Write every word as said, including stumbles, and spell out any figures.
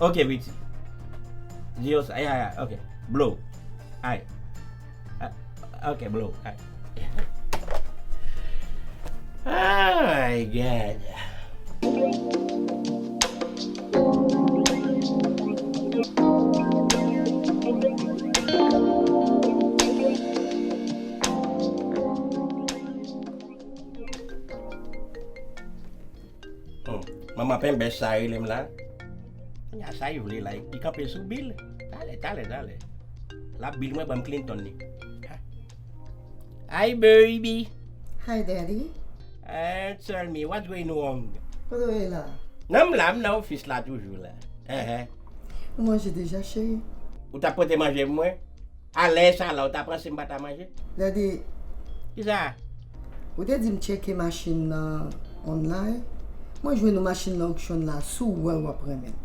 Ok, piti. Di yo sa. Ya, ya, ok. Blow. Ay. Ah, ok, blow. Ay. Ay, gad. Hmm. Manman penbèch sa rele m la. Kounye a sa li vle la, li kanpe sou Bill. Talè, talè, talè. L ap Bill mwen ban m Clinton li. Hi, baby. Hi, daddy. Uh, tell me, what's going wrong? Kote w ye la? Non, m la, m nan ofis la toujou la. Uh-huh. Ou manje deja, cheri? Ou t ap pote manje pou mwen? A lè sa la, ou ta panse m pa ta manje? Daddy, Kisa? Ou te di m tcheke machin nan online. Mwen jwenn yon machin nan auction la, si w wè w ap renmen.